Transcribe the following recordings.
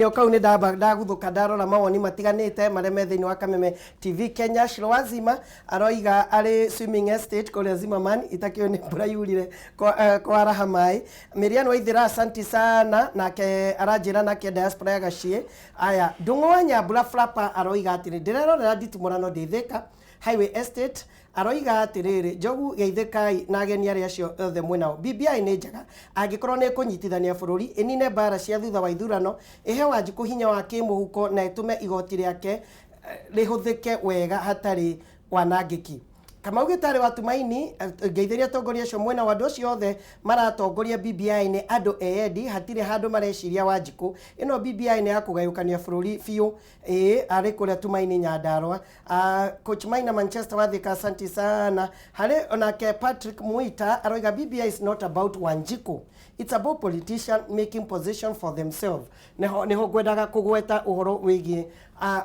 O kau nĩ ndamba ndaguthũka ndarora mawoni matiganĩte marĩa me thĩinĩ wa Kameme TV Kenya. Shiro wa Zima aroiga arĩ swimming estate kũrĩa Zimmerman, itakĩũĩ nĩ mbura yurire kwaraha maĩ. Mirian Waithĩra, asanti sana, nake aranjĩra nake diaspora ya Gaciĩ. Aya, Ndung'u wa Nyambura Flapper aroiga atĩrĩ, ndĩrerorera nditimũrano ndĩ Thika Highway Estate. Aroiga atĩrĩrĩ, Njogu, geithĩkai na ageni arĩa acio othe mwĩnao. BBI nĩ njega angĩkorwo nĩ ĩkũnyitithania bũrũri, ĩnine mbara cia thutha wa ithurano, ĩhe Wanjikũ hinya wa kĩmũhuko na ĩtũme igoti rĩake rĩhũthĩke wega hatarĩ wanangĩki. Kamau Gĩtarĩ wa Tumaini, ngeithĩria atongoria acio mwena wa andũ acio othe maratongoria BBI nĩ andũ eyendi, hatirĩ handũ mareciria Wanjikũ. Ĩno BBI nĩ ya kũgayũkania bũrũri biũ. Ĩĩ, arĩ kũrĩa Tumaini Nyandarua. Coach Maina Manchester wa Thika, asante sana. Harĩ onake Patrick Muita aroiga BBI is not about Wanjiku. It's about politician making position for themselves. Niho niho ngwendaga kũgweta ũhoro wĩgiĩ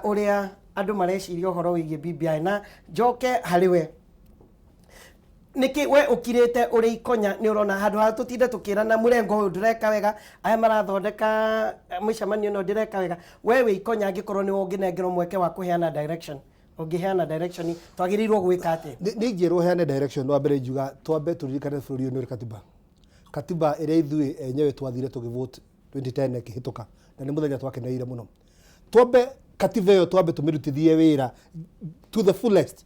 ũrĩa andũ mareciria ũhoro wĩgiĩ BBI na njoke harĩ we. Nĩkĩ we ũkirĩte ũrĩ ikonya nĩ ũrona handũ ha tũtinde tũkĩrana mũrengo ũyũ ndũreka wega, aya marathondeka mĩcemanio ĩno ndĩreka wega, we wĩ ikonya angĩkorwo nĩwe ũngĩnengerwo mweke wa kũheana direction, ũngĩheana direction twagĩrĩirwo gwĩka atĩa? Nĩ ingĩrwo heane direction, wa mbere ingiuga twambe tũririkane bũrũri ũyũ nĩ ũrĩ katiba. Katiba ĩrĩa ithuĩ enyewe twathire tũgĩvote 2010 ĩkĩhĩtũka na nĩ mũthenya twakenereire mũno. Twambe katiba ĩyo twambe tũmĩrutithie wĩra to the fullest.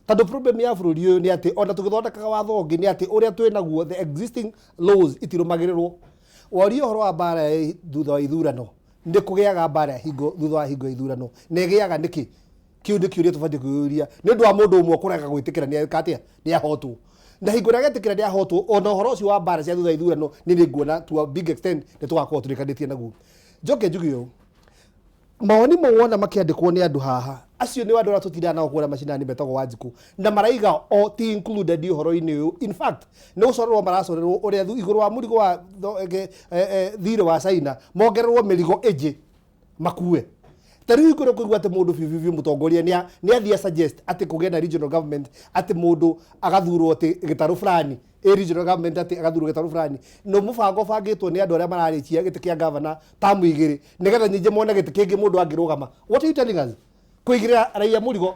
Tondũ problem ya bũrũri ũyũ nĩ atĩ ona tũgĩthondekaga watho ũngĩ nĩ atĩ ũrĩa twĩ naguo, the existing laws, itirũmagĩrĩrwo. Waria ũhoro wa mbara ya thutha wa ithurano, nĩ kũgĩaga mbara ya hingo thutha wa hingo ya ithurano, na ĩgĩaga nĩkĩ? Kĩu nĩ kĩũria tũbatiĩ kwĩyũria nĩ ũndũ wa mũndũ ũmwe kũrega gwĩtĩkĩra nĩ eka atĩa, nĩ ahotwo. Na hingo ĩrĩa agetĩkĩra nĩ ahotwo, ona ũhoro ũcio wa mbara cia thutha wa ithurano niĩ nĩ nguona to a big extent nĩ tũgakorwo tũrĩkanĩtie naguo. Njoke njuge ũũ, mawoni mau wona makĩandĩkwo nĩ andũ haha, acio nĩ andũ arĩa tũtindaga nao kũrĩa macinani metagwo Wanjikũ, na maraiga o ti included ũhoro-inĩ ũyũ. In fact nĩ gũcorerwo maracorerwo ũrĩa igũrũ wa mũrigo wa thirĩ wa China mongererwo mĩrigo ĩngĩ makue. Ta rĩu hingo ĩrĩa ũkũigua atĩ mũndũ biũ biũ biũ mũtongoria nĩ athiĩ suggest atĩ kũgĩe na regional government, atĩ mũndũ agathurwo atĩ gĩtarũ fulani ĩ regional government, atĩ agathurwo gĩtarũ fulani, no mũbango ũbangĩtwo nĩ andũ arĩa mararĩkia gĩtĩ kĩa gavana tamu igĩrĩ nĩgetha nyingĩ mone gĩtĩ kĩngĩ mũndũ angĩrũgama. What are you telling us? Kũigĩrĩra raia mũrigo.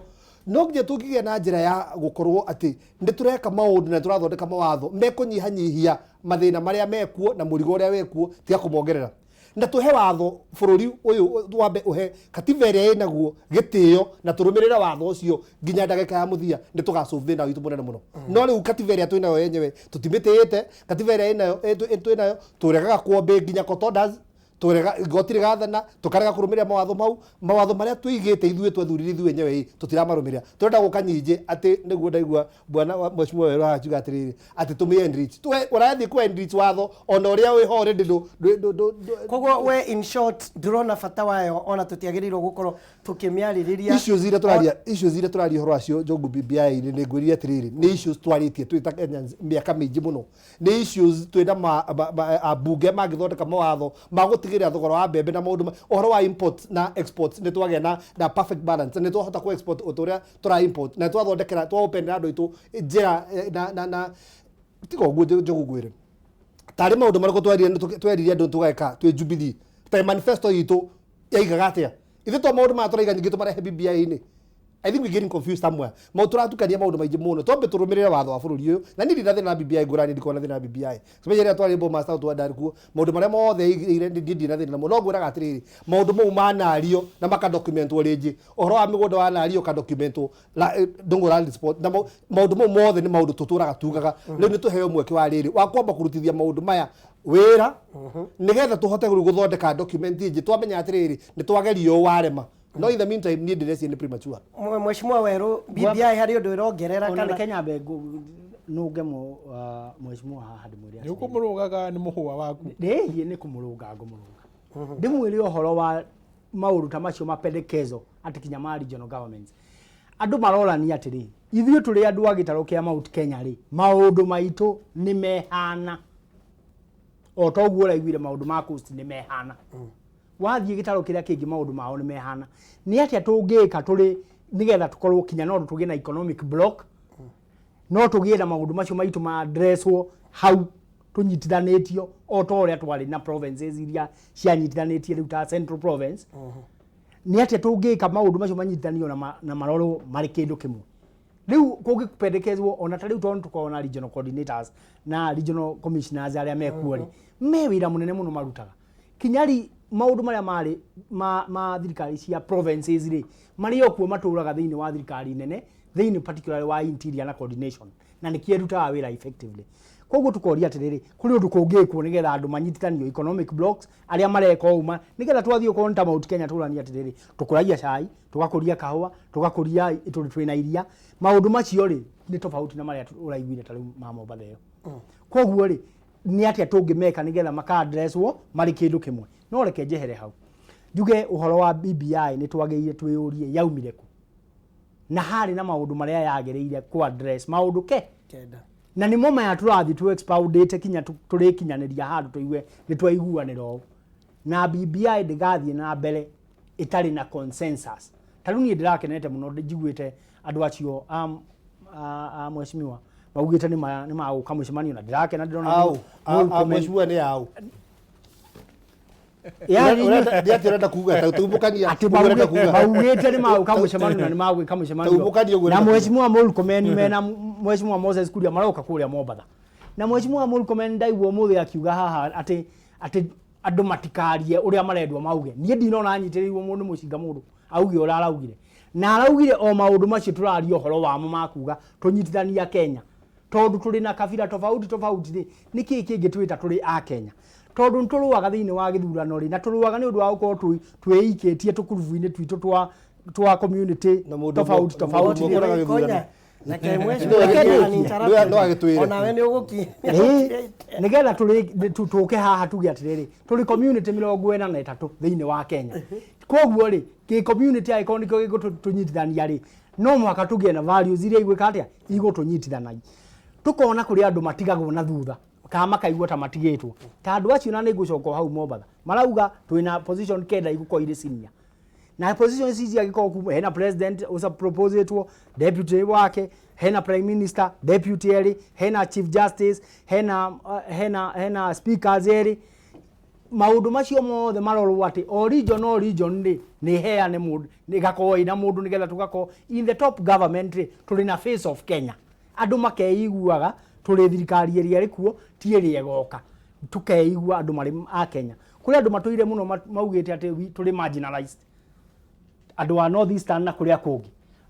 No nginya tũngĩgĩa na njĩra ya gũkorwo atĩ nĩ tũreka maũndũ na tũrathondeka mawatho mekũnyihanyihia mathĩna marĩa mekuo na mũrigo ũrĩa wĩkuo, tiga kũmongerera. Na tũhe watho bũrũri ũyũ, wambe ũhe katiba ĩrĩa ĩnaguo gĩtĩo na tũrũmĩrĩre watho ũcio nginya ndagĩka ya mũthia, nĩ tũgasolve thĩna witũ mũnene mũno. No rĩu katiba ĩrĩa twĩnayo yenyewe tũtimĩtĩĩte. Katiba ĩrĩa twĩnayo tũregaga kuombe nginya court orders, tũrega igoti rĩgathana, tũkarega kũrũmĩrĩra mawatho mau. Mawatho marĩa tũigĩte ithuĩ twethurire ithuĩ enyewe ĩ tũtiramarũmĩrĩra. Tũrenda gũka nyingĩ atĩ nĩguo ndaigua bwana wa mheshimiwa Werũ haha akiuga atĩrĩrĩ atĩ tũmĩ enrich, ũrathiĩ kũ enrich watho ona ũrĩa wĩho already ndũ Koguo we in short ndũrona bata wayo, ona tũtiagĩrĩirwo gũkorwo tũkĩmĩarĩrĩria. Issues iria tũraria, issues iria tũraria ũhoro wacio, Njogu, BBI-inĩ, nĩ ngwĩrire atĩrĩrĩ, nĩ issues twarĩtie twĩ ta Kenyans mĩaka mĩingĩ mũno. Nĩ issues twĩna ambunge mangĩthondeka mawatho ma gũtigĩrĩra thogora wa mbembe na maũndũ ũhoro wa import na export nĩ twagĩa na perfect balance, nĩ twahota kũ export o ta ũrĩa tũra import, na twathondekera twa openera andũ aitũ njĩra na tiga ũguo. Njogu, ngwĩre tarĩ maũndũ marĩkũ twerire andũ tũgeka twĩ Jubilee, ta manifesto itũ yaigaga atĩa? Ithuĩ to maũndũ maya tũraiga nyingĩ tũmarehe BBI-inĩ. I think we're getting confused somewhere. Maũndũ tũratukania maũndũ maingĩ mũno. Twambe tũrũmĩrĩre watho wa bũrũri ũyũ. Na niĩ ndina thĩna na BBI ngũrani, ndikoragwo na thĩna na BBI. Especially rĩrĩa twarĩ Bomas tondũ twandarĩ kuo. Maũndũ marĩa mothe ĩigĩire niĩ ndirĩ na thĩna namo. No ngwĩraga atĩrĩrĩ, maũndũ mau manario na makadocumentwo rĩngĩ. Ũhoro wa mĩgũnda wanario ũkadocumentwo. Ndũng'ũ Land Sport. Na maũndũ mau mothe nĩ maũndũ tũtũraga tugaga. Rĩu nĩ tũheo mweke wa rĩrĩ wa kwamba kũrutithia maũndũ maya wĩra nĩgetha tũhote rĩu gũthondeka document ĩngĩ twamenya atĩrĩrĩ nĩ twageria ũũ warema. No in the meantime niĩ ndĩreciria nĩ premature. Mheshimiwa Werũ, BBI harĩ ũndũ ĩrongerera ona kana? Reke nyambe nũnge mheshimiwa haha ndĩmwĩre Nĩ atĩrĩrĩ. Ũkũmũrũgaga nĩ mũhũa waku. Rĩhiĩ nĩ kũmũrũnga ngũmũrũnga ndĩmwĩre ũhoro wa maũndũ ta macio mapendekezo atĩ kinya ma regional governments. Andũ marorania atĩrĩ, ithuĩ tũrĩ andũ a gĩtarũ kĩa Mount Kenya rĩ, maũndũ maitũ nĩ mehana o ta ũguo ũraiguire maũndũ ma coast nĩ mehana. Wathiĩ gĩtarũ kĩrĩa kĩngĩ, maũndũ mao nĩ mehana. Nĩ atĩa tũngĩka tũrĩ nĩgetha tũkorwo kinya no tũgĩe na economic block, no tũgĩe na maũndũ macio maitũ ma addresswo hau? Tũnyitithanĩtio o ta ũrĩa twarĩ na provinces iria cianyitithanĩtie rĩu ta Central Province. Nĩ atĩa tũngĩka maũndũ macio manyitithanio na marorwo marĩ kĩndũ kĩmwe? Rĩu kũngĩpendekezwo ona ta rĩu, tondũ tũkoragwo na regional coordinators na regional commissioners arĩa mekuo rĩ, me wĩra mũnene mũno marutaga. Kinyari maũndũ marĩa marĩ ma thirikari cia provinces rĩ, marĩ o kuo matũraga thĩinĩ wa thirikari nene, thĩinĩ particularly wa interior na coordination, na nĩkĩo ĩrutaga wĩra effectively. Koguo tũkoria atĩrĩrĩ, kũrĩ ũndũ kũngĩkwo nĩgetha andũ manyitithanio, economic blocks arĩa mareka ũũ nĩgetha twathiĩ okorwo nĩ ta Mount Kenya, tũranie atĩrĩrĩ, tũkũragia cai, tũgakũria kahũa, tũgakũria, tũrĩ twĩna iria. Maũndũ macio rĩ, nĩ tofauti na marĩa ũraiguire ta rĩu ma Mombatha ĩyo. Koguo rĩ, nĩ atĩa tũngĩmeka nĩgetha maka-addresswo marĩ kĩndũ kĩmwe? No reke njehere hau, njuge ũhoro wa BBI, nĩ twagĩrĩire twĩyũrie yaumire kũ, na harĩ na maũndũ marĩa yagĩrĩire ku address, maũndũ ke 9. Na nĩmo maya tũrathiĩ tu expoundĩte kinya tũrĩkinyanĩria handũ tũigue nĩ twaiguanĩra ũũ. Na BBI ndĩgathiĩ na mbere ĩtarĩ na consensus. Ta rĩu niĩ ndĩrakenete mũno njiguĩte andũ acio a mheshimiwa maugĩte nĩ magũka mũcemanio, na ndĩrakena ndĩrona Au Murkomen- mheshimiwa nĩ au? Yani Nĩ atĩ ũrenda kuga ta tumbũkania? Atĩ Ũguo ũrenda kuga. Maugĩte nĩ magũka mũcemanio na nĩ magwĩka mũcemanio. Taũmbũkania ũguo Na ũrenda kuga. Mheshimiwa Murkomen mena Mheshimiwa Moses Kuria maroka kũrĩa Mombatha, na Mheshimiwa Murkomen ndaigua ũmũthĩ akiuga haha atĩ andũ matikarie ũrĩa marendwo mauge. Niĩ ndinona anyitĩrĩirwo mũndũ mũcinga mũndũ auge ũrĩa araugire, na araugire o maũndũ macio tũraria ũhoro wamo makuga tũnyitithania Kenya, tondũ tũrĩ na kabira tofauti tofauti rĩ, nĩkĩĩ kĩngĩtwĩta tũrĩ a Kenya? Tondũ nĩ tũrũaga thĩinĩ wa gĩthurano rĩ, na tũrũaga nĩ ũndũ wa gũkorwo twĩikĩtie tũkurubu-inĩ twitũ twa community Na mũndũ tofauti ũmwe- tofauti. mũndũ ũmwe ũkoraga gĩthurano. Reke No mheshimiwa no agĩtwĩre. Onawe nĩ ũgũki Ĩĩ, nĩgetha tũke haha tuge atĩrĩrĩ, tũrĩ community 43 thĩinĩ wa Kenya. Koguo rĩ, kĩ community angĩkorwo nĩkĩo gĩgũtũnyitithania rĩ, no mũhaka tũgĩe na values iria igwĩka atĩa, igũtũnyitithanagia. Tũkona kũrĩ andũ matigagwo na thutha kana makaigua ta matigĩtwo, ta andũ acio. Na nĩ ngũcoka o hau Mombatha, marauga twĩna position 9 igũkorwo irĩ senior, na position ici ciangĩkorwo kuma hena president ũcaproposetwo, deputy wake, hena prime minister, deputy erĩ, hena chief justice, hena speakers erĩ. Maũndũ macio mothe marorwo atĩ o region rĩ, nĩ heane mũndũ, nĩ ĩgakorwo ĩna mũndũ, nĩgetha tũgakorwo in the top government rĩ, tũrĩ na face of Kenya. Andũ makeiguaga tũrĩ thirikari ĩrĩa ĩrĩ kuo, ti ĩrĩa ĩgoka. Tũkeigua andũ marĩ a Kenya. Kũrĩ andũ matũire mũno maugĩte atĩ tũrĩ marginalized, andũ a North Eastern na kũrĩa kũngĩ.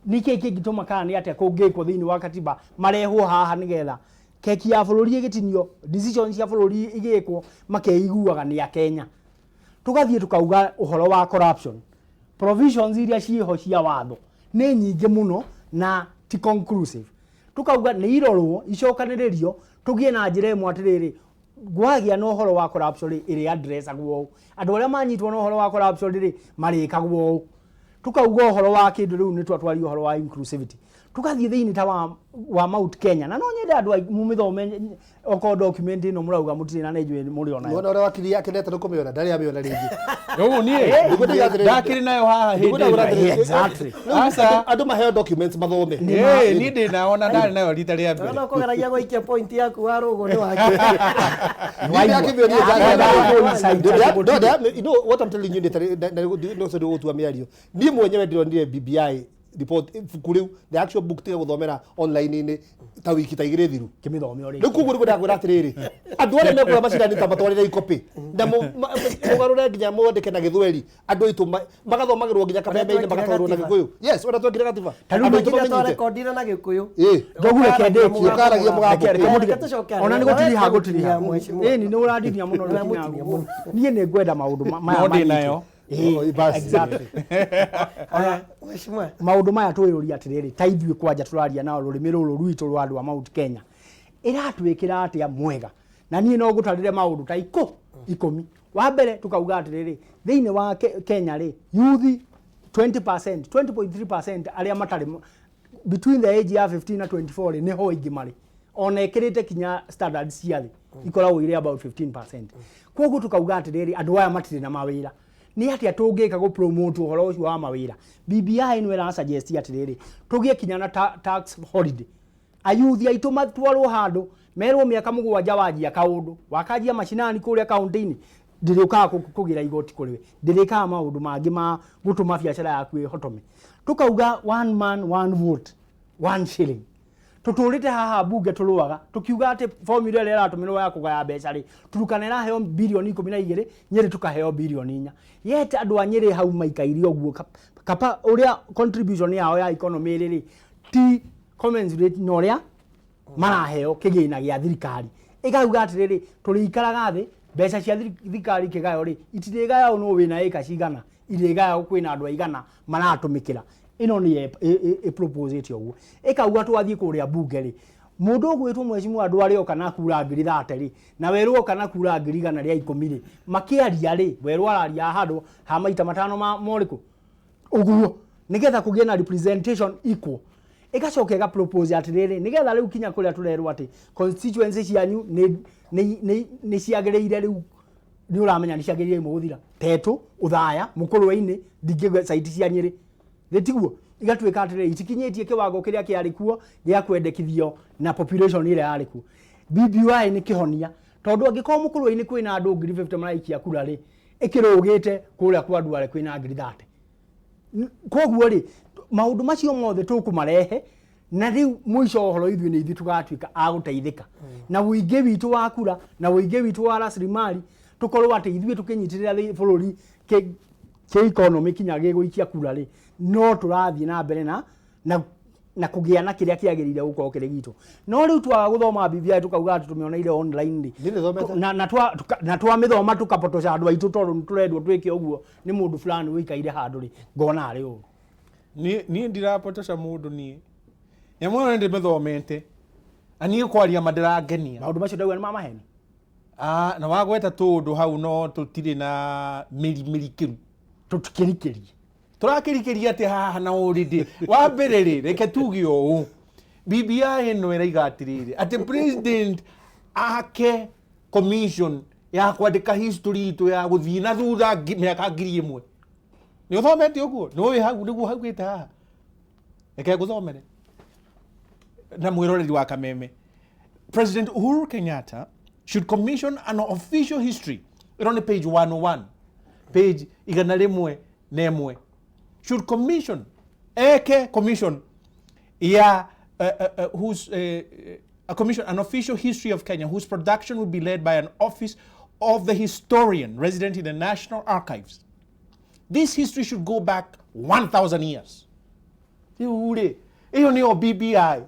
Nĩkĩ kĩngĩtũma kana nĩ atĩa kũngĩkwo thĩinĩ wa katiba marehwo haha, nĩgetha keki ya bũrũri ĩgĩtinio, decision cia bũrũri igĩkwo, makeiguaga nĩ a Kenya? Tũgathiĩ tũkauga ũhoro wa corruption, provisions iria ciĩho cia watho nĩ nyingĩ mũno na ti conclusive. Tũkauga nĩ irorwo, icokanĩrĩrio, tũgĩe na njĩra ĩmwe atĩrĩrĩ, gwagĩa na ũhoro wa corruption rĩ, ĩrĩ addressagwo ũũ, andũ arĩa manyitwo na ũhoro wa corruption rĩ, marĩkagwo ũũ. Tukauga ũhoro wa kĩndũ rĩu nĩ twatwaria ũhoro wa inclusivity, tugathiĩ thĩinĩ ta wa Mount Kenya, na no nyende andũ mũmĩthome okorwo document ĩno mũrauga mũtirĩ na, nĩ njũĩ mũrĩ onayo. Nĩwona ũrĩa wakiri akenete nĩ kũmĩona, ndarĩ amĩona rĩngĩ. Ũguo niĩ Nĩguo ndauga atĩrĩrĩ. Ndakĩrĩ nayo haha Nĩguo hĩndĩ ndauga ĩno. atĩrĩrĩ, Exactly. rĩu Aca. andũ maheo documents mathome. Ĩĩ, niĩ ndĩ nayo na ndarĩ nayo rita rĩa mbere. Ona kũgeragia gũikia point yaku wa rũgũ nĩ wake. Niĩ ndakĩmĩonia. Waigua. You know what I'm telling you, nĩ no ũcio gũtua mĩario. Niĩ mwenyewe ndĩronire BBI report, ibuku rĩu, the actual book, tiga gũthomera online-inĩ, ta wiki ta 2 thiru. Kĩmĩthome o rĩngĩ. Rĩu koguo nĩguo ndakwĩra atĩrĩrĩ, andũ arĩa mekũrĩa macindani ta matwarĩre ikopĩ na mũgarũre nginya mwandĩke na Gĩthweri, andũ aitũ magathomagĩrwo nginya kameme-inĩ, magatwarwo na Gĩkũyũ. Yes, ũrĩa twekire gatiba, Ta rĩu andũ aitũ Iria mamenyite. twarekondire na Gĩkũyũ. Ĩĩ. Njogu, reke ndĩkie. Mũkaragia mũgambo. Reke- reke Reke mũtige. tũcoke Ona nĩ harĩa. gũtiriha Nawe gũtiriha. mheshimiwa. Ĩni nĩ ũrandinia mũno. Nĩũramũtinia mũno. Niĩ nĩ ngwenda maũndũ maya No ndĩ manyitwo. nayo. Ĩĩ, Oh, basi. exactly. Aya, mheshimiwa. Maũndũ maya twĩyũria atĩrĩrĩ, ta ithuĩ kwanja tũraria nao rũrĩmĩ rũrũ rwitũ rwa andũ a Mount Kenya, ĩratwĩkĩra atĩa mwega? Na niĩ no ngũtarĩre maũndũ ta 10. Wa mbere, tũkauga atĩrĩrĩ, thĩinĩ wa Kenya rĩ, youth 20%, 20.3% arĩa matarĩ between the age ya 15 na 24 rĩ, nĩho aingĩ marĩ, ona ĩkĩrĩte kinya standards cia thĩ ikoragwo irĩ about 15%. Koguo tukauga atĩrĩrĩ, andũ aya matirĩ na mawĩra, nĩ atĩa tũngĩka gũ promote ũhoro ũcio wa mawĩra? BBI ĩno ĩra suggest atĩrĩrĩ, tũgĩe kinya na tax holiday, ayuthi aitũ matwarwo handũ. Merwo mĩaka 7 wanjia kaũndũ, wakanjia macinani kũrĩa kaũntĩ-inĩ, ndĩrĩũkaga kũgĩra igoti kũrĩ we, ndĩrĩkaga maũndũ mangĩ ma gũtũma biacara yaku ĩhotome. Tũkauga one man one vote one shilling. Tũtũrĩte haha mbunge tũrũaga tũkiuga atĩ formula ĩrĩa ĩratũmĩrwo ya kũgaya mbeca rĩ, Turukana ĩraheo birioni 12, Nyĩrĩ tũkaheo birioni 4. Yet andũ a Nyĩrĩ hau maikaire ũguo, kapa ũrĩa contribution yao ya economy ĩrĩ rĩ, ti commensurate na ũrĩa maraheo kĩgĩna gĩa thirikari. Ĩkauga atĩrĩrĩ, tũrĩikaraga thĩ, mbeca cia thirikari ikĩgaywo rĩ, itirĩgayagwo nũ wĩna ĩka cigana, irĩgayagwo kwĩna andũ aigana maratũmĩkĩra. Ĩno nĩ ĩ-propose-ĩte ũguo. Ĩkauga twathiĩ kũrĩa mbunge rĩ, mũndũ ũgwĩtwo mheshimiwa ndware oka na kura 30,000 rĩ, na werũ oka na kura 110,000 rĩ, makĩaria rĩ, werũ araria handũ ha maita 5 ma morĩkũ? Ũguo, nĩgetha kũgĩe na representation equal. Ĩgacoka ĩga propose atĩrĩrĩ, nĩgetha rĩu kinya kũrĩa tũrerwo atĩ constituency cianyu nĩ ciagĩrĩire rĩu, nĩ ũramenya nĩ ciagĩrĩire imwe gũthira. Tetũ, Ũthaya, Mũkũrwe-inĩ, ndingĩgwe site cia Nyĩrĩ. Nĩ tiguo? Igatuĩka atĩrĩrĩ, itikinyĩtie kĩwango kĩrĩa kĩarĩ kuo gĩa kwendekithio na population ĩrĩa yarĩ kuo. BBI nĩ kĩhonia, tondũ angĩkorwo Mũkũrwe-inĩ kwĩna andũ 50,000 maraikia kura rĩ, ĩkĩrũgĩte kũrĩa kwa Duale kwĩna 30,000. Koguo rĩ, maũndũ macio mothe tũkũmarehe, na rĩu mũico wa ũhoro ithuĩ nĩ ithuĩ tũgatuĩka a gũteithĩka. Na ũingĩ witũ wa kura, na ũingĩ witũ wa rasilimali, tũkorwo atĩ ithuĩ tũkĩnyitĩrĩra bũrũri kĩ economy kinya gĩgũikia kura rĩ, no tũrathiĩ na mbere na kũgĩa na kĩrĩa kĩagĩrĩire gũkorwo kĩrĩ gitũ. No rĩu twaga gũthoma BBI tũkauga atĩ tũmĩoneire online rĩ, Niĩ nĩthomete. Na twamĩthoma tũkapotosha andũ aitũ tondũ nĩtũrendwo twĩke ũguo nĩ mũndũ fulani ũikaire handũ rĩ, ngona arĩ ũru. Niĩ ndirapotosha mũndũ niĩ. Nyamũ ĩyo nĩndĩmĩthomete. Na niĩ kwaria ma ndĩrangenia. Maũndũ macio ndauga nĩ ma maheni. Na wagweta tũũndũ hau no tũtirĩ na mĩri mĩrikĩru. Tũtikĩrikĩrie. Tũrakĩrikĩria atĩ haha na already. Wa mbere rĩ, reke tuge ũũ. BBI ĩno ĩraiga atĩrĩrĩ, atĩ president ake commission ya kwandĩka history itũ ya gũthiĩ na thutha mĩaka 1000. Nĩ ũthomete ũguo? Nĩ ũĩ hau nĩguo haugĩte haha? Reke ngũthomere. Na mwĩroreri wa Kameme. President Uhuru Kenyatta should commission an official history. Ĩno nĩ page 101. Page 101. Should commission, eke commission ya whose, a commission, an official history of Kenya whose production will be led by an office of the historian resident in the National Archives. This history should go back 1,000 years. Rĩu rĩ, ĩyo nĩyo BBI.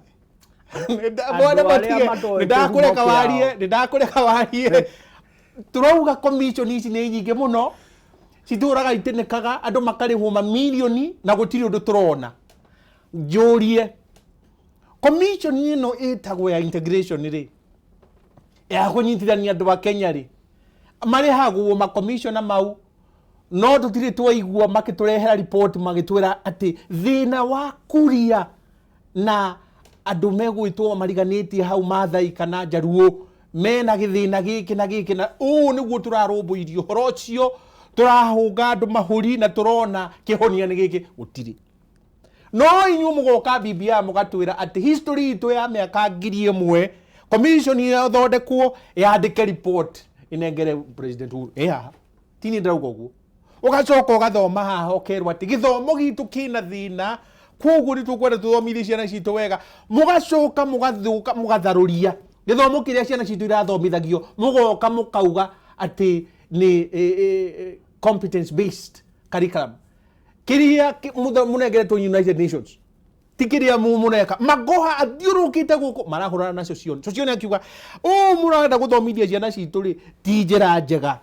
Mwana Andũ arĩa matige, matoĩ nĩndakũreka kĩhumo warie, kĩao. nĩndakũreka warie. Tũrauga commission ici nĩ nyingĩ mũno, citũraga itĩnĩkaga, andũ makarĩhwo mamirioni na gũtirĩ ũndũ tũrona. Njũrie, commission ĩno ĩtagwo ya integration rĩ, ya kũnyitithania andũ a Kenya rĩ, marĩhagwo makomishona mau, no tũtirĩ twaigua makĩtũrehera report magĩtwĩra atĩ thĩna wa kuria na andũ megwĩtwo mariganĩtie hau Maathai kana Njaruo mena gĩthĩna gĩkĩ na gĩkĩ na ũũ nĩguo tũrarũmbũirio ũhoro ũcio, tũrahũnga andũ mahũri na tũrona kĩhonia nĩ gĩkĩ, gũtirĩ. No inyuĩ mũgoka BBI mũgatwĩra atĩ history itũ ya mĩaka 1000 commission ĩthondekwo yandĩke report ĩnengere President Uhuru. Ĩ haha, ti niĩ ndĩrauga ũguo. Ũgacoka ũgathoma haha ũkerwo atĩ gĩthomo gitũ kĩna thĩna, koguo nĩ tũkwenda tũthomithie ciana citũ wega. Mũgacoka mũgathũka, mũgatharũria gĩthomo kĩrĩa ciana citũ irathomithagio, mũgoka mũkauga atĩ nĩ competence based curriculum. Kĩrĩa mũnengeretwo United Nations ti kĩrĩa mũreka. Magoha athiũrũrũkĩte gũkũ marahũrana na Sossion. Sossion akiuga ũũ mũrenda gũthomithia ciana citũ rĩ ti njĩra njega.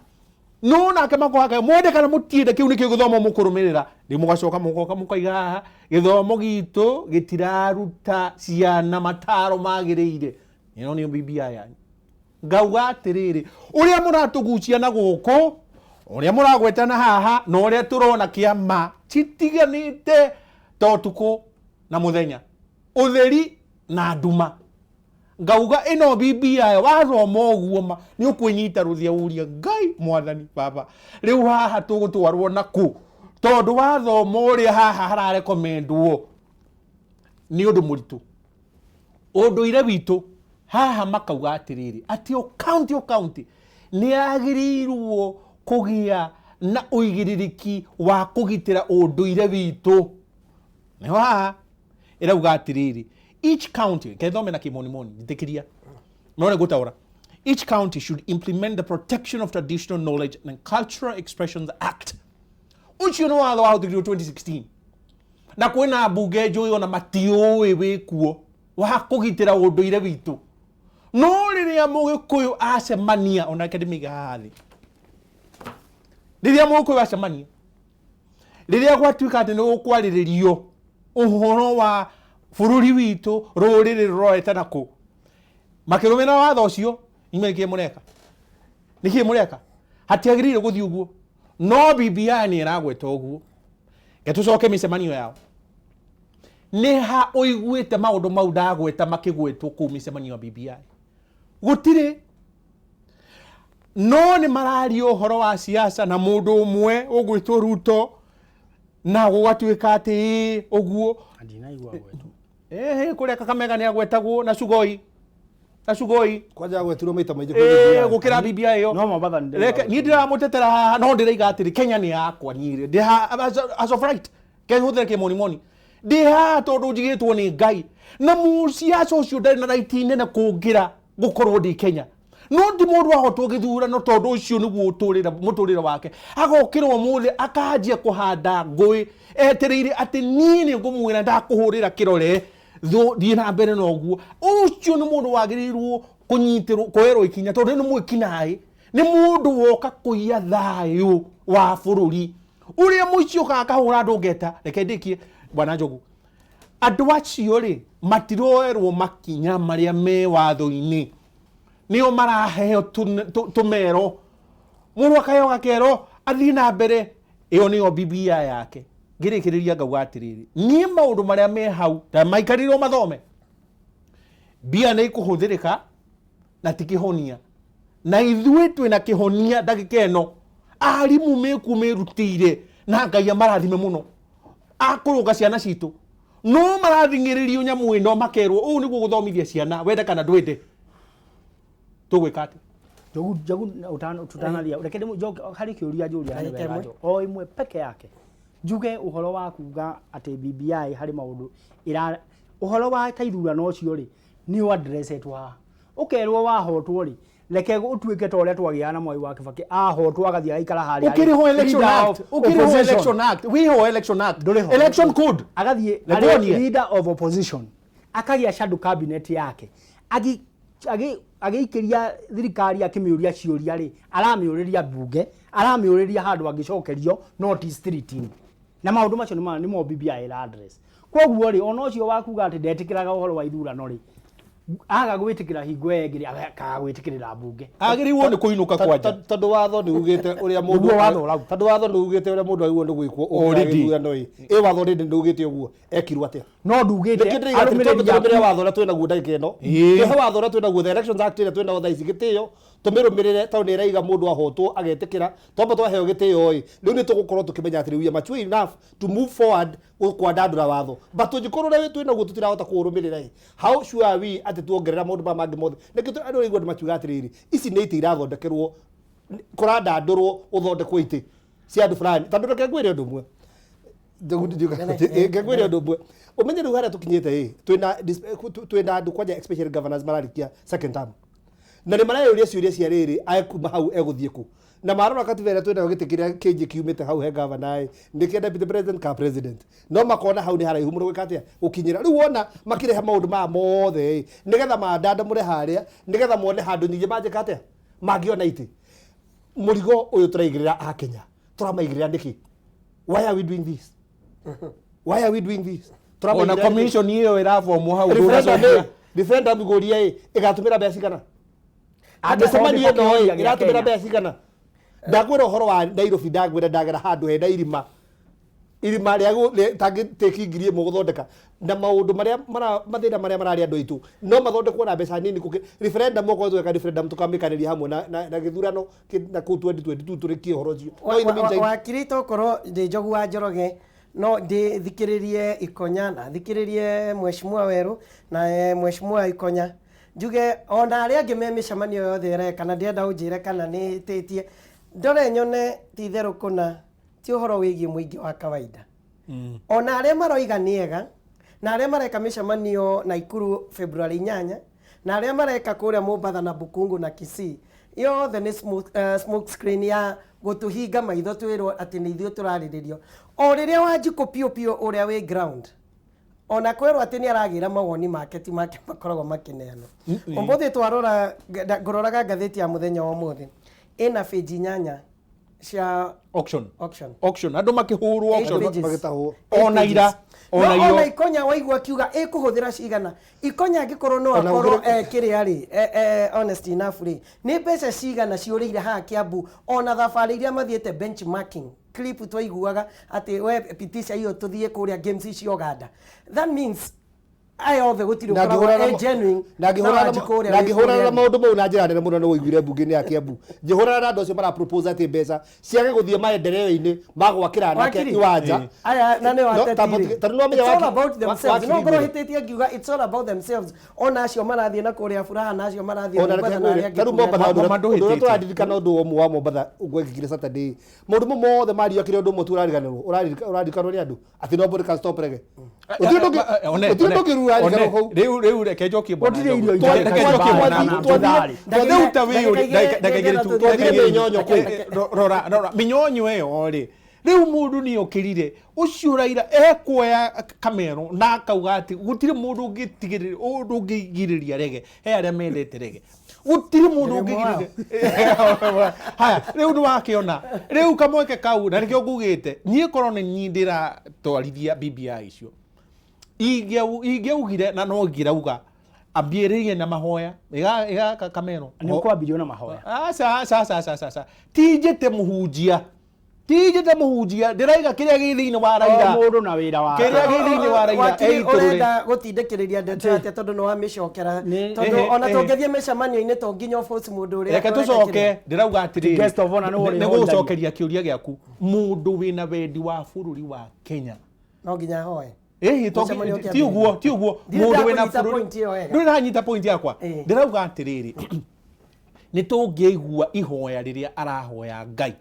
No nake Magoha akauga mwende kana mũtiende kĩu nĩkĩo gĩthomo mũkũrũmĩrĩra. Rĩu mũgacoka mũgoka mũkaiga haha gĩthomo gitũ gĩtiraruta ciana mataro magĩrĩire. Ĩno nĩyo BBI yanyu. Ngauga atĩrĩrĩ, ũrĩa mũratũgucia na gũkũ, ũrĩa mũragwetana haha, na ũrĩa tũrona kĩama citiganĩte ta ũtukũ na mũthenya, ũtheri na nduma. Ngauga ĩno BBI wathoma ũguo ma nĩ ũkwĩnyita rũthĩa ũrie Ngai mwathani baba, rĩu haha tũgũtwarwo na kũ? Tondũ wathoma ũrĩa haha hararekomendwo nĩ ũndũ mũritũ. Ũndũire witũ Haha makauga atĩrĩrĩ, atĩ o county o county nĩ yagĩrĩirwo kũgĩa na ũigĩrĩrĩki wa kũgitĩra ũndũire witũ. Nĩho haha ĩrauga atĩrĩrĩ, each county, kethome na kĩmonimoni njĩtĩkĩria no nĩ gũtaũra, each county should implement the Protection of Traditional Knowledge and Cultural Expressions Act. Ũcio nĩ watho wahũthĩrirwo 2016, na kwĩna mbunge njũĩ ona matiũĩ wĩkuo wa kũgitĩra ũndũire witũ. No rĩrĩa mũgĩkũyũ acemania, onake ndĩmĩige haha thĩ, rĩrĩa mũgĩkũyũ acemania, rĩrĩa gwatuĩka atĩ nĩ gũkwarĩrĩrio ũhoro wa bũrũri witũ, rũrĩrĩ rũrorete na kũ, makĩrũmĩrĩra watho ũcio, inyuĩ nĩkĩĩ mũreka? Nĩkĩĩ mũreka? Hatiagĩrĩire gũthiĩ ũguo. No BBI nĩ ĩragweta ũguo. Reke tũcoke mĩcemanio yao. Nĩ ha ũiguĩte maũndũ mau ndagweta makĩgwetwo kũu mĩcemanio ya BBI? Gũtirĩ. No nĩ mararia ũhoro wa siasa na mũndũ ũmwe ũgwĩtwo Ruto, na gũgatuĩka atĩ ĩĩ, ũguo. Ndinaigua gwetwo. Ĩhĩ, kũrĩa Kakamega nĩ agwetagwo na Sugoi. Na Sugoi. Kwanja agwetirwo maita maingĩ kwĩ Ĩĩ, BBI. gũkĩra BBI ĩyo. No Mombatha nĩ Reke niĩ ndiramũtetera haha, no ndĩraiga atĩrĩ, Kenya nĩ yakwa niĩ. Ndĩ haha as of right. Ke hũthĩre kĩmonimoni. Ndĩ haha tondũ njigĩtwo nĩ Ngai. Na mũciaca ũcio ndarĩ na right nene kũngĩra gũkorwo ndĩ Kenya. No ti mũndũ ahotwo gĩthurano tondũ ũcio nĩguo mũtũrĩre wake. Agokĩra ũmũthĩ akanjia kũhanda ngũĩ etereire atĩ niĩ nĩ ngũmwĩra ndakũhũrĩra kĩrore thũ thiĩ na mbere na ũguo. Ũcio nĩ mũndũ wagĩrĩirwo kũnyitĩrwo, kuoerwo ikinya tondũ nĩ mwĩkinaĩ, nĩ mũndũ woka kũiya thayũ wa bũrũri. Ũrĩa mũici ũkaga akahũra andũ ngeta, reke ndĩkie bwana Njogu. Andũ acio rĩ matiroerwo makinya marĩa me watho-inĩ, nĩo maraheo tũmero, mũndũ akaheo gakero athiĩ na mbere. Ĩyo nĩyo BBI yake. Ngĩrĩkĩrĩria ngauga atĩrĩrĩ, niĩ maũndũ marĩa me hau ta maikarĩirwo mathome, mbia nĩ ikũhũthĩrĩka na ti kĩhonia, na ithuĩ twĩna kĩhonia ndagĩka ĩno. Arimũ mekuo merutĩire na Ngai amarathime mũno akũrũnga ciana citũ, no marathing'ĩrĩrio nyamũ ĩno makerwo ũũ nĩguo gũthomithia ciana, wende kana ndwende. Tũgwĩka atĩa? Njogu, Njogu, tutanaria, reke njoke harĩ kĩũria njũria harĩ Ndagĩka wega ĩmwe. Njogu. O ĩmwe peke yake. Njuge ũhoro wa kuga atĩ BBI harĩ maũndũ ĩra, ũhoro wa ta ithurano ũcio rĩ, nĩ ũ addressetwo haha. Ũkerwo wahotwo rĩ, reke ũtuĩke ta ũrĩa twagĩaga na Mwai wa Kibaki, ahotwo agathiĩ agaikara harĩa Ũkĩrĩ ho election leader act, of ũkĩrĩ ho opposition. election act, wĩho election act, Ndũrĩ ho. election code. Agathiĩ Reke arĩ wonie. leader of opposition, akagĩa shadow cabinet yake, agĩikĩria thirikari akĩmĩũria ciũria rĩ, aramĩũrĩria mbunge, aramĩũrĩria handũ angĩcokerio, no ti street-inĩ. Na maũndũ macio nĩmo BBI ĩra address. Koguo rĩ, ona ũcio wa kuga atĩ ndetĩkĩraga ũhoro wa ithurano rĩ, aga gwĩtĩkĩra hingo ĩyo ĩngĩ rĩ, akaga gwĩtĩkĩrĩra mbunge. Agĩrĩirwo nĩ kũinũka kwanja. Tondũ watho nĩ ugĩte ũrĩa mũndũ Nĩguo watho ũrauga. Tondũ watho nĩ ugĩte ũrĩa mũndũ agĩrĩirwo nĩ gwĩkwo Already. ũngĩra gĩthurano ĩ. Ĩ watho rĩndĩ nĩ ugĩte ũguo, ekirwo atĩa? No ndugĩte Nĩkĩo ndĩraiga atĩ arũmĩrĩri twambe tũrũmĩrĩre aku. watho ũrĩa twĩnaguo ndagĩka ĩno. Ĩĩ. Twĩhe watho ũrĩa twĩnaguo, the Elections Act ĩrĩa twĩnayo thaa ici gĩtĩo, tũmĩrũmĩrĩre tondũ nĩ ĩraiga mũndũ ahotwo agetĩkĩra. Twamba twaheo gĩtĩo ĩ, rĩu nĩ tũgũkorwo tũkĩmenya atĩ we are mature enough to move forward kwandandũra watho. But tũngĩkorwo ũrĩa twĩnaguo tũtirahota kũũrũmĩrĩra ĩ, how sure are we atĩ tuongerera maũndũ maya mangĩ mothe? Nĩkĩo andũ aigua andũ makiuga atĩrĩrĩ, ici nĩ itĩ irathondekerwo, kũrandandũrwo gũthondekwo itĩ cia andũ fulani. Tondũ reke ngwĩre ũndũ ũmwe. Nge ngwĩre ũndũ ũmwe. Ũmenye rĩu harĩa tũkinyĩte ĩ, twĩna andũ kwanja especially governors mararĩkia second term. Na nĩ mareyũria ciũria cia rĩrĩ, kuma hau egũthiĩ kũ? Na marora katiba ĩrĩa twĩnayo gĩtĩ kĩrĩa kĩngĩ kiumĩte hau he governor ĩ, nĩ kĩa deputy president ka president. No makona hau nĩ haraihu mũno gwĩka atĩa? Gũkinyĩra. Rĩu wona makĩrehe maũndũ maya mothe ĩ, nĩgetha mandandamũre harĩa, nĩgetha mone handũ ningĩ mangĩka atĩa? Mangĩona itĩ. Mũrigo ũyũ tũraigĩrĩra Akenya, tũramaigĩrĩra nĩkĩ? Why are we doing this? Why are we doing this? Ona Tũramaigĩrĩra nĩkĩ? commission ĩyo ĩrabomwo hau Referendum ndũgacokia. ĩ, referendum ngũria ĩ, ĩgatũmĩra mbeca cigana? Andũ Mĩcemanio othe ĩno ĩ, kĩũria gĩa ĩratũmĩra Kenya. mbeca cigana? Ndakwĩra ũhoro wa Nairobi, ndakwĩra ndagera handũ hena irima. Irima rĩa tangĩtĩki 1000 gũthondeka. Na maũndũ marĩa mathĩna marĩa mararĩ andũ aitũ, no mathondekwo na mbeca nini gũkĩ referendum, okorwo tweka referendum tũkamĩkanĩria hamwe na gĩthurano na kũu 2022 tũrĩkie ũhoro ũcio. No in the meantime, Wakiri tokorwo ndĩ Njogu wa Njoroge, no ndĩthikĩrĩrie Ikonya na thikĩrĩrie Mheshimiwa Werũ na Mheshimiwa Ikonya. Njuge ona arĩa angĩ me mĩcemanio yothe ĩreka, na ndĩrenda ũnjĩre kana nĩ hĩtĩtie, ndore nyone ti itherũ kũna ti ũhoro wĩgiĩ mũingĩ wa kawaida. Ona arĩa maroiga nĩ ega na arĩa mareka mĩcemanio Naikuru February 8 na arĩa mareka kũrĩa Mombatha na Bukungu na Kisii, yothe nĩ smoke screen ya gũtũhinga maitho twĩrwo atĩ nĩ ithuĩ tũrarĩrĩrio. O rĩrĩa Wanjikũ piũ piũ ũrĩa wĩ ground, ona kwĩrwo atĩ nĩ aragĩra mawoni make ti make makoragwo makĩneanwo. Ũmũthĩ twarora, ngũroraga ngathĩti ya mũthenya wa ũmũthĩ, ĩna bĩnji 8 cia auction. Auction. Auction, andũ makĩhũrwo auction. Eight pages. Magĩtahwo. Ona ira, ona No, iro. ona Ikonya waigua akiuga ĩkũhũthĩra cigana. Ikonya angĩkorwo no Ona akorwo kĩrĩa rĩ, honest enough rĩ, nĩ mbeca cigana ciũrĩire haha Kiambu, ona thabarĩ iria mathiĩte benchmarking clip twaiguaga atĩ we pitisha hiyo tũthiĩ kũrĩa games cia Uganda. That means aya othe gũtirĩ Na ũkoragwo ngĩhũrana genuine. Na ngĩhũrana Wanjikũ ũrĩa na wĩ ngĩhũrana na kũrĩa. maũndũ mau na njĩra nene mũno nĩ wũiguire mbunge-inĩ ya Kiambu, ngĩhũrana na andũ acio mara propose atĩ mbeca ciage gũthiĩ maendeleo-inĩ ma gwakĩra anake Wakiri. iwanja. Aya na nĩ No, wateti rĩ. tondũ nĩwamenya It's all about themselves. wakiri No ngorwo mwĩrĩ. hĩtĩtie ngiuga it's all about themselves. Ona acio marathiĩ na kũrĩa Furaha na acio marathiĩ Ona Mombatha reke na arĩa ngwĩre, angĩ ta rĩu kũrĩa. Mombatha, Mombatha ũndũ ũrĩa ndũhĩtĩtie. tũraririkana ũndũ ũmwe wa Mombatha gwekĩkire Saturday, maũndũ mau mothe mario kĩrĩa ũndũ ũmwe tu ũrariganĩrwo, ũraririkanwo nĩ andũ atĩ nobody can stop reggae. Gũtirĩ ũndũ ũngĩ- gũtirĩ ũndũ ũngĩ ũrariganĩrwo hau. Rĩu reke njokie bwana Gũtirĩ Njogu. irio itarĩ Reke njokie bwana kachumbari. Njogu. Twathire- Rĩu ta wĩ ũrĩ- Ndagĩka ndagĩka igĩrĩ igĩrĩ tu, Twathire ndagĩka igĩrĩ. mĩnyonyo kũu. Rora rora mĩnyonyo ĩyo rĩ, rĩu mũndũ nĩ okĩrire ũcio Raila ekuoya kamero na akauga atĩ gũtirĩ mũndũ ũngĩtigĩrĩria ũndũ ũngĩgirĩria rege, he arĩa mendete rege, gũtirĩ mũndũ Ndĩrĩ mwao. ũngĩgirĩria. Haya, rĩu nĩ wakĩona rĩu kamweke kau, na nĩkĩo ngugĩte niĩ korwo nĩ niĩ ndĩratwarithia BBI icio ingĩaugire na no ingĩrauga ambĩrĩrie na mahoya ĩga kamero. Nĩ kwambirio na mahoya. Aca, aca, aca, aca, aca, aca. Ti njĩte mũhunjia, ti njĩte mũhunjia, ndĩraiga kĩrĩa gĩ thĩinĩ wa O Raila. mũndũ na wĩra wake. Kĩrĩa gĩ thĩinĩ wa Raila Wakiri, eitũrũre. ũrenda gũtindĩkĩrĩria ndeto atĩa tondũ nĩ wamĩcokera, Nĩ- tondũ ona tũngĩthiĩ mĩcemanio-inĩ to nginya ũforce mũndũ ũrĩa Reke ũreka tũcoke, kĩrĩa. ndĩrauga atĩrĩrĩ, Guest of honor nĩwe nĩ ũrĩhoithagia. gũcokeria kĩũria gĩaku, mũndũ wĩna wendi wa bũrũri wa Kenya. No nginya ahoe. Ĩhĩ, Mũcemanio ti ũkĩambĩrĩria. ũguo, ti ũguo. Ndirĩ Mũndũ wĩna ndakũnyita bũrũri point ĩyo wega. ndũrĩ ndanyita point yakwa. Ĩĩ. Ndĩrauga atĩrĩrĩ, nĩ tũngĩigua ihoya rĩrĩa arahoya Ngai,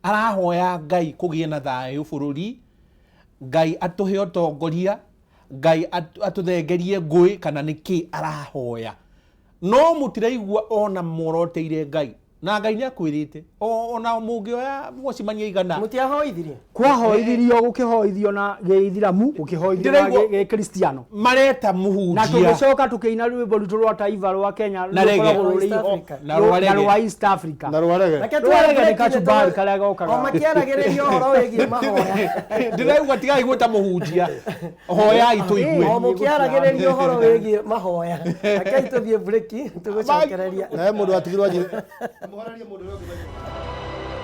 arahoya Ngai kũgĩe na thayũ bũrũri, Ngai atũhe ũtongoria, Ngai atũthengerie ngũĩ kana nĩkĩ arahoya, no mũtiraigua ona moroteire Ngai, na Ngai nĩ akwĩrĩte ona mũngĩoya mũcemania igana. Mũtiahoithirie. Kwahoithirio, gũkĩhoithio na gĩithiramu, gũkĩhoithio na gĩkristiano. Mareta Na mũhunjia. tũgĩcoka tũkĩina rwĩmbo rwitũ rwa taifa rwa Kenya Na reggae. rũkoragwo rũrĩ East iho- Africa. Na rwa na reggae. rwa East Africa. Na rwa reggae. Reke Rwa reggae nĩ tuwe break kachumbari nĩ karĩa gokaga. O makĩaragĩrĩria ũhoro wĩgiĩ mahoya. Ndĩraigua tigai gwĩta mũhunjia, hoyai tũigue. O mũkĩaragĩrĩria ũhoro wĩgiĩ mahoya, rekei tũthiĩ break tũgũcokereria. Na he mũndũ watigirwo anjĩre mũhorerie mũndũ ũrĩa ũngĩ.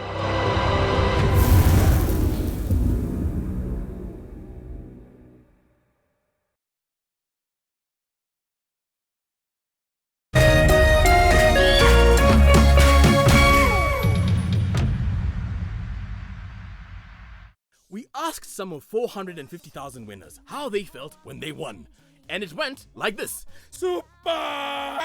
We asked some of 450,000 winners how they felt when they won. And it went like this. Super!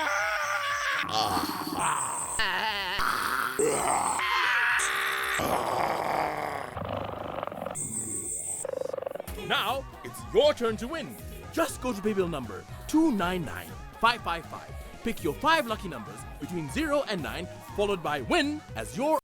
Now, it's your turn to win. Just go to paybill number 299555. Pick your 5 lucky numbers between 0 and 9, followed by win as your